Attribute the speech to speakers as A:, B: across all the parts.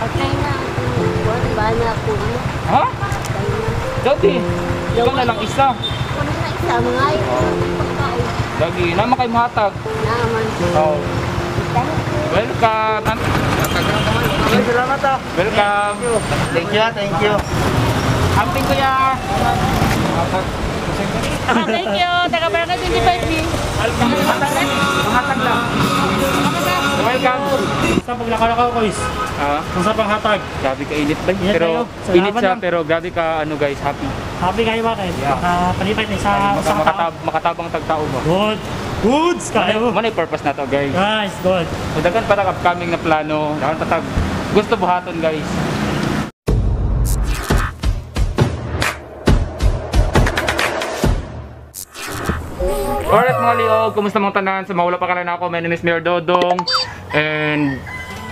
A: Okay na. Wala na ako.
B: Ha? Dati. Ikaw na lang isa.
A: Wala na isa mga pagkaon.
B: Lagi naman kay muhatag.
A: Naman.
B: Oh. Welcome.
C: Salamat ah.
B: Welcome.
C: Thank you, thank you.
B: Amping kuya.
D: Thank you. Taga Barangay 25B.
B: Muhatag lang. Welcome.
E: Sa paglakaw-lakaw ko is,
B: Ah,
E: kung sa panghatag.
B: grabe ka init ba?
E: Init
B: Pero
E: kayo. Salamat
B: init siya
E: lang.
B: pero grabe ka ano guys, happy.
E: Happy kayo ba kayo?
B: Yeah.
E: Makapanipay na sa
B: Maka,
E: sa tao.
B: makatabang tagtao ba?
E: Good. Goods kayo.
B: Manay purpose na to guys.
E: Guys, good.
B: So, daghan pa tag upcoming na plano, daghan pa tag gusto buhaton guys. Alright mga liog, kumusta mga tanan? Sa mawala pa kalan ako, my name is Mayor Dodong. And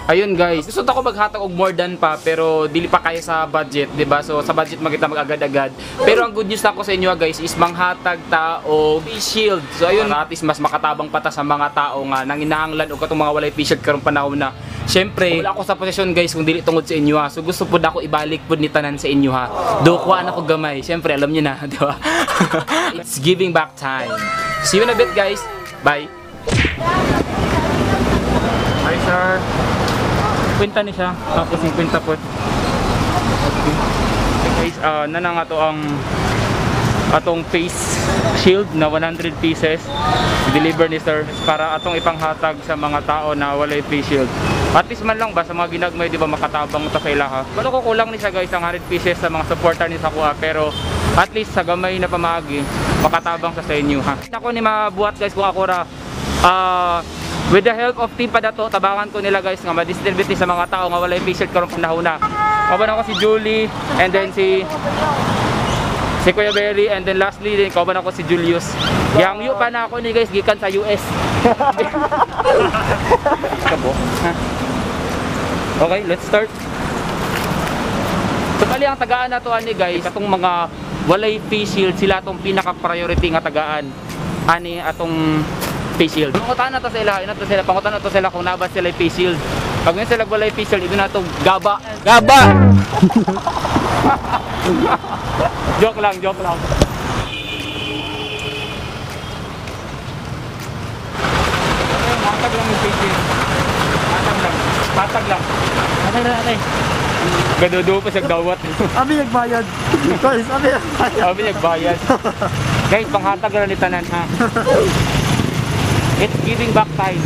B: ayun guys, gusto ako maghatag og more than pa pero dili pa kaya sa budget, 'di ba? So sa budget magita mag-agad-agad. Pero ang good news nako sa inyo guys is manghatag ta og face shield. So ayun, at least mas makatabang pa ta sa mga tao nga nanginahanglan og katong mga walay face shield karong panahon na. Syempre, wala ako sa posisyon guys kung dili tungod sa inyo ha. So gusto pud ako ibalik pud ni tanan sa inyo ha. Do kuha na ko gamay. Syempre, alam niyo na, di ba? It's giving back time. See you in a bit guys. Bye. Hi sir. 50 ni siya. Tapos 50 po. Okay. So guys, nana nga to ang atong face shield na 100 pieces deliver ni sir para atong ipanghatag sa mga tao na walay face shield. At least man lang ba sa mga ginagmay, di ba, makatabang ta sa ilaha. Balo ko kulang ni siya guys ang 100 pieces sa mga supporter ni sa kuha, pero at least sa gamay na pamaagi makatabang sa inyo ha. Ako ni mabuhat guys kung ako ra with the help of Team Padato, tabangan ko nila guys nga ma-distribute ni sa mga tao nga walay face shield karong panahon na. Kauban ako si Julie and then si Kuya Berry and then lastly din kauban ako si Julius. Yangyo pa na ako ni guys gikan sa US. Kabo. Ha? Okay, let's start. So bali ang tagaan na to ani guys, atong mga walay face shield sila atong pinaka priority nga tagaan ani atong face shield. Pangutan na to sila, ina to sila, pangutan na to sila kung naba sila face shield. Pag ngayon sila walay face shield, ito na to gaba. Gaba. Joke lang, joke lang. Okay, matag lang yung face shield. Matag lang. Matag lang.
E: Atay na, atay.
B: Gadudo pa siya dawat.
C: Abi nagbayad. Guys, abi nagbayad.
B: Abi nagbayad. Guys, panghatag lang ni tanan ha. It's giving back time.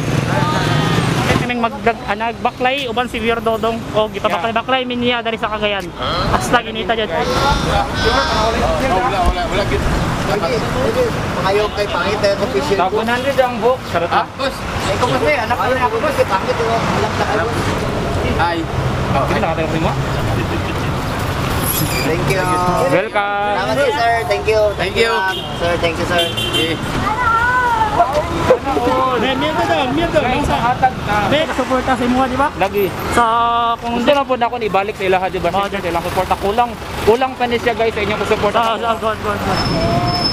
E: Kaming magbaklay uban si Mayor Dodong o gipabaklay-baklay min niya diri sa Cagayan. Hasta ginita jud.
F: Wala, wala, wala.
C: Ayaw kay pangit eh, kung face shield.
B: Tag 100 ang book. Charot
F: Ah,
B: na.
F: boss.
C: Ay, kung kasi, anak ko na ako, boss. Pangit eh, anak na kayo.
F: Hi.
B: Sige, nakatayo ko mo.
C: Thank you.
B: Welcome.
C: Salamat sir, thank you.
F: Thank you.
C: Ma'am. Sir, thank you sir.
F: Okay.
E: Mayor Dodong.
B: Guys, hatag na.
E: Be, suporta sa imuha, di ba?
B: Lagi.
E: Sa kung
B: Gusto na po na ako ibalik sa ilaha, di ba?
E: Oh,
B: Siyempre, sa ilang suporta. Kulang, kulang pa ni siya guys sa inyong suporta.
E: Good, good, good.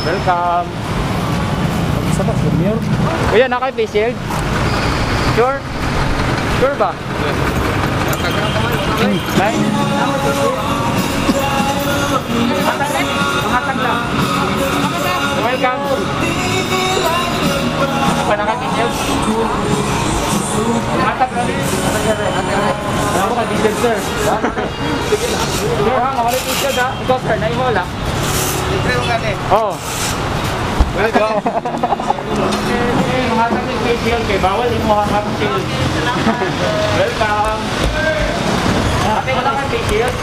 B: Welcome.
E: Sa ba, Mayor?
B: Kuya, naka face shield? Sure? Sure ba? Bye. Hatag lang. Welcome. Pa naka face shield? Hatag lang. Ako ka face shield, sir. Sir, ha, mawala face shield ha. Ikaw, sir, naimo wala.
F: Libre mo gani.
B: Oh. Welcome. Mahatag ng face shield kay bawal imo half shield. Welcome. Ate, wala kang face shield?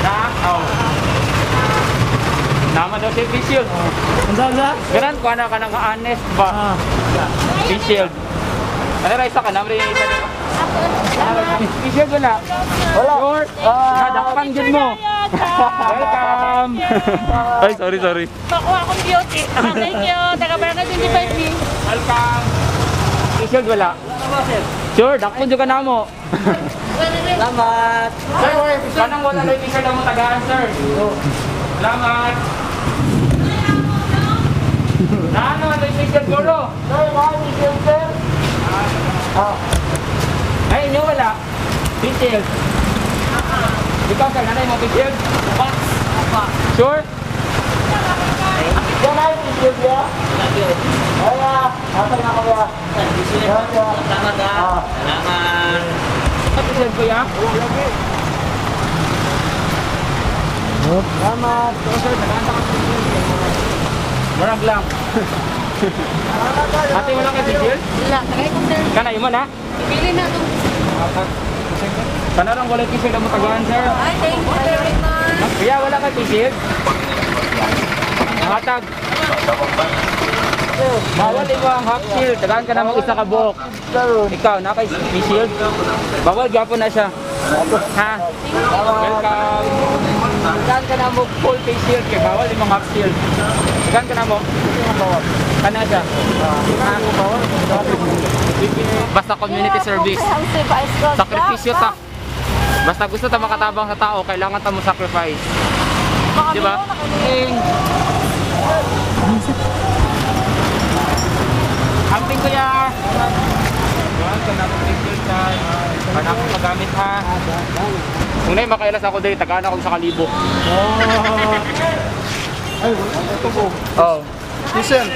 B: Na? Oh. Nama daw siya face shield.
E: Unsa, unsa?
B: Ganan ko na ka nang honest ba?
E: Ah.
B: Face shield. Ano ra isa ka? Namre yung isa dito. Face shield wala? Wala. Sure? Nadakpan jud mo. Welcome. Ay, sorry, sorry.
D: Pakuha akong beauty. Thank you. Taga Barangay 25B.
B: Welcome. Face shield wala? Sure, dakpon jud ka namo.
C: Salamat.
B: Sir, kanang wala na yung shield ang tagaan, sir. Salamat. Naano ang face shield guro? Sir, wala face shield, sir. Ah. Ay, inyo wala. Face shield. Ikaw sir, nanay mo face shield? Sure? Yan ay face shield ya. Kaya, hatag na kuya.
G: Salamat ah. Salamat.
B: Face shield kuya.
C: Salamat.
B: Murag lang. Ate, wala kay face shield?
A: Wala, tagay ko sir.
B: Kana imo na?
A: Pili na itong.
B: Kana lang wala face shield ang matagaan sir.
A: Ay, thank you very much.
B: Kuya, wala kay face shield? Hatag. Bawal imo ang half shield. Tagaan ka na mo isa ka buhok. Ikaw, na kay face shield? Bawal gyapon na siya. Ha? Welcome. Tagaan ka na mo full face shield kay bawal imong half shield. Tagaan ka na mo. Kana siya. Ha? Basta community service. Sakripisyo ta. Basta gusto ta makatabang sa tao, kailangan ta mo sacrifice. Di ba? Eh. Amping kuya. Yan, kanang picture tayo. Kanang magamit ha. Kung na'y makailas ako dahil, tagaan ako sa kalibo.
C: Ay, wala. Ito po.
B: Oh.
C: Diesel.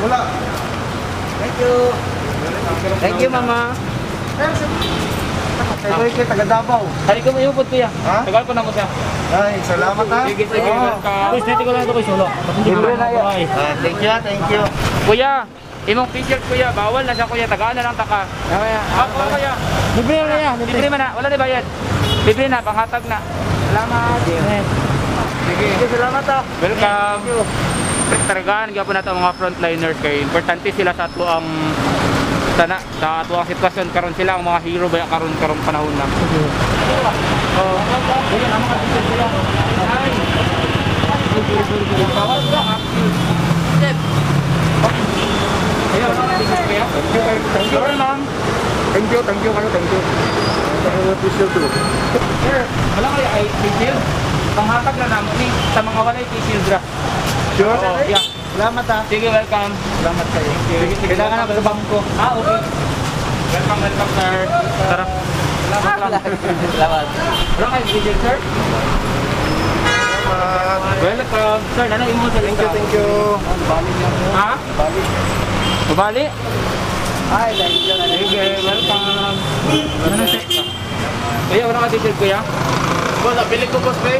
C: Wala.
G: Thank you. Thank you, mama.
C: Kay Boy, kay taga Davao.
B: Halika mo yung kuya.
C: Ha?
B: Tagal ko na mo siya.
C: Ay, salamat ha.
B: Sige, sige, welcome.
E: Kuys, dito ko lang ito kuys ulo. Hindi ko
C: Libre na yan.
E: Ay.
C: Ah, thank you, thank you.
B: Kuya, imong t-shirt kuya, bawal na siya kuya, tagaan na lang taka. Ako kuya.
E: Libre na yan. Libre.
B: Libre man na, wala na bayad. Libre na, panghatag na. Salamat. Sige.
C: Salamat ha.
B: Welcome. Taragaan gyapon nato ang mga frontliners kay importante sila sa ato ang sana sa ato ang sitwasyon karon sila ang mga hero ba karon karong panahon na. Oh. Kuya, amo ka t-shirt kuya. Ay. Bawal ba? Kuya, wala ka t-shirt kuya?
C: Thank you, thank you.
B: Sorry, ma'am.
C: Thank you, thank you kayo, thank you. Thank you, official too.
B: Sir, wala kayo ay face shield? Panghatag na namo ni sa mga walay face shield ra.
C: Sure?
B: Oo, yeah.
C: Salamat ha.
B: Sige, welcome.
C: Salamat kayo.
B: Sige, sige.
C: Kailangan ako sa bangko.
B: Ah, okay. Welcome, welcome, sir. Tara. Salamat lang.
G: Salamat.
B: Wala kayo video, sir? Welcome. Sir, nanay mo sa
C: Thank you, thank you.
B: Ha? Bali.
C: Ay, thank you.
B: Sige, welcome. Kuya, wala ka t-shirt, kuya?
F: Boss, napili ko boss, bay.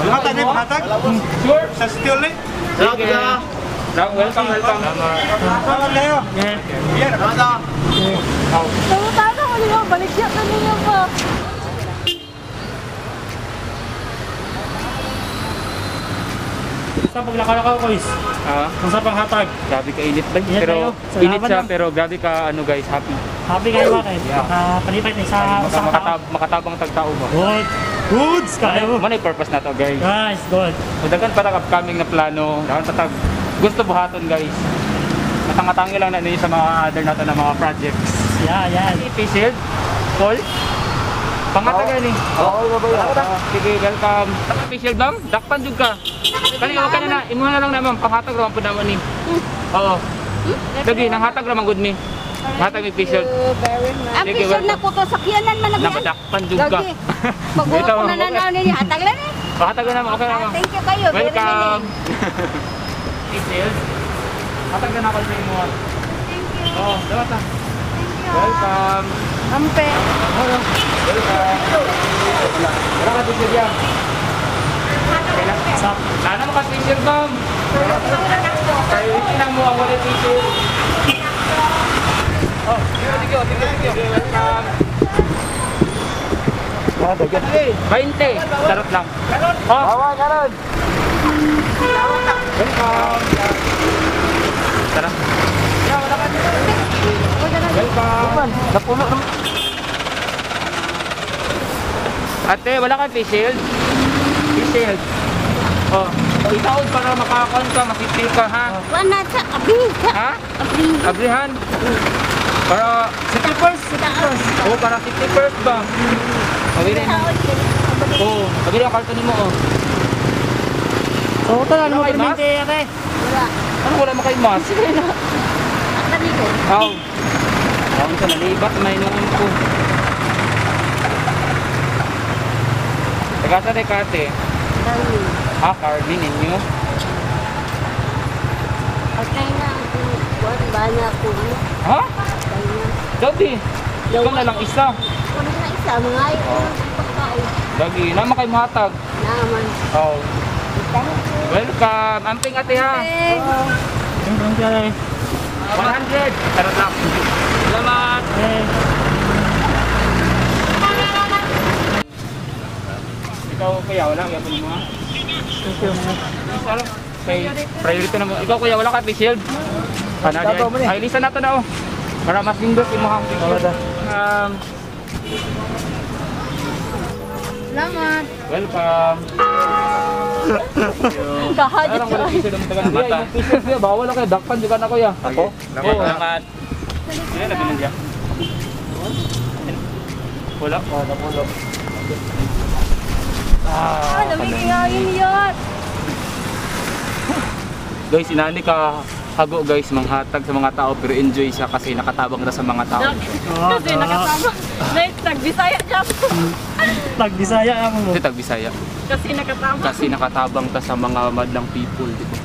C: Hatag eh, hatag.
B: Sure.
C: Sa steel eh.
B: Sige. Welcome, welcome.
C: Salamat kayo. Yan.
F: Salamat ah.
A: Tama-tama ko niyo, baligya ka ninyo pa.
E: Sa paglakalakaw kuys.
B: Ah,
E: Kung sa panghatag.
B: grabe ka init ba?
E: Init
B: Pero
E: kayo. Salamat
B: init siya
E: lang.
B: pero grabe ka ano guys, happy.
E: Happy kayo ba kayo?
B: Yeah.
E: Makapanipay na sa
B: Maka,
E: sa tao.
B: makatabang tagtao ba?
E: Good. Goods kayo.
B: Manay purpose na to guys.
E: Guys, good.
B: So, daghan pa tag upcoming na plano, daghan pa tag gusto buhaton guys. Matangatangi lang na ninyo sa mga other nato na mga projects.
E: Yeah, yan.
B: Face shield, Paul. Pangatagal ni.
C: Oo, ba yan?
B: Sige, welcome. Taka face shield ma'am, dakpan jud ka. Kani okay na na, imo na lang na ma'am, panghatag ra man pud namo ni. Oo. Lagi nanghatag ra man gud mi. Hatag mi face shield.
A: Ang
B: Sige,
A: pisyon na
B: welcome.
A: ko to, sakyanan man na yan.
B: Nakadakpan jud ka.
A: Lagi. Pag-uwa
B: Ito,
A: ko na
B: ma'am, okay.
A: nanaw ninyo, hatag lang eh.
B: Panghatag na ma'am, okay na
A: Ah,
B: ma'am.
A: thank you kayo. Very
B: Welcome.
A: many.
B: Face shield. Hatag na na ako sa imo.
A: Thank you.
B: Oo, dapat na.
A: Thank you.
B: Welcome.
A: Ampe.
B: Welcome. Wala ka t-shirt yan.
E: Sa
B: Sana mo ka t-shirt, ma'am. Kayo, tingnan mo ang wala t-shirt. Oh, sige, sige, sige, sige. Welcome. 20. Charot lang. Oh.
C: Awa, karon.
B: Welcome. Tara. Yeah, wala ka Welcome.
C: Napuno naman.
B: Ate, wala kang face shield? Face shield. Oh, itaon para makakon ka, masipil ka, ha?
A: Wala sa abri.
B: Ha?
A: Abri.
B: Abrihan. Para
E: City first, city first.
B: oh, para 51st ba? Pabili na. Oh, pabili ang karton mo, oh.
E: So, ito na,
B: Wala
E: mo
B: kay mask?
E: permente ate.
A: Wala.
B: Ano wala mo kay mask?
A: Ang kanito.
B: Aw. Aw, sa nalibat may noon ko. Tagasa de kate. Ah, Carmen ninyo.
A: Okay na ako. Kuan ba na ako? Ano?
B: Ha?
A: Okay na.
B: Dodi. Ikaw na lang isa.
A: Kami na isa, mga ayaw ko ng pagkaon.
B: Dagi, naman kay muhatag.
A: Naman.
B: Oh. Welcome. Amping ate ha.
E: Thank you.
B: 100. Charot lang. Salamat.
E: Eh.
B: Ikaw kuya, wala kaya mo ha?
E: Thank you.
B: Isa lang. Kay priority na mo. Ikaw kuya, wala ka face shield. Ano di? Ay, lisa na to na oh. Para mas lindot imo ang face shield.
A: Salamat.
B: Welcome.
A: Kahadyo.
B: Parang wala face shield ang tagan. Mata. Face shield kuya, bawal na kayo. Dakpan di ka na kuya.
F: Ako?
B: Oo.
G: Salamat.
B: Sige, labi lang diya. Wala. Wala, wala.
A: Ah, lamig ngayon yun.
B: Guys, inani ka hago guys, manghatag sa mga tao pero enjoy siya kasi nakatabang na sa mga tao.
A: Kasi nakasama. Next, nagbisaya siya.
E: Tagbisaya ako mo.
B: Kasi tag Bisaya.
A: Kasi nakatama.
B: Kasi nakatabang ta sa mga madlang people, di ba?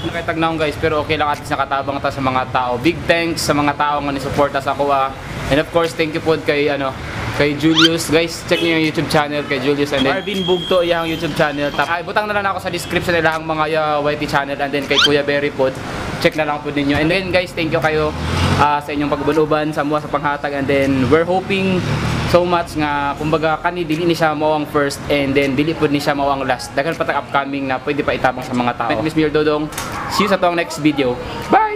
B: Nakitag na guys, pero okay lang at least nakatabang ta sa mga tao. Big thanks sa mga tao nga ni-suporta sa ako ah. And of course, thank you po kay ano, kay Julius. Guys, check niyo yung YouTube channel kay Julius and then Marvin Bugto iyang YouTube channel. Ay, butang na lang ako sa description nila ang mga YT channel and then kay Kuya Berry pod. Check na lang po ninyo. And then guys, thank you kayo sa inyong pag-uban-uban sa mua sa panghatag and then we're hoping so much nga kumbaga kani dili ni siya mao ang first and then dili pud ni siya mao ang last. Daghan pa tag upcoming na pwede pa itabang sa mga tao. Miss Mir Dodong. See you sa tuang next video. Bye.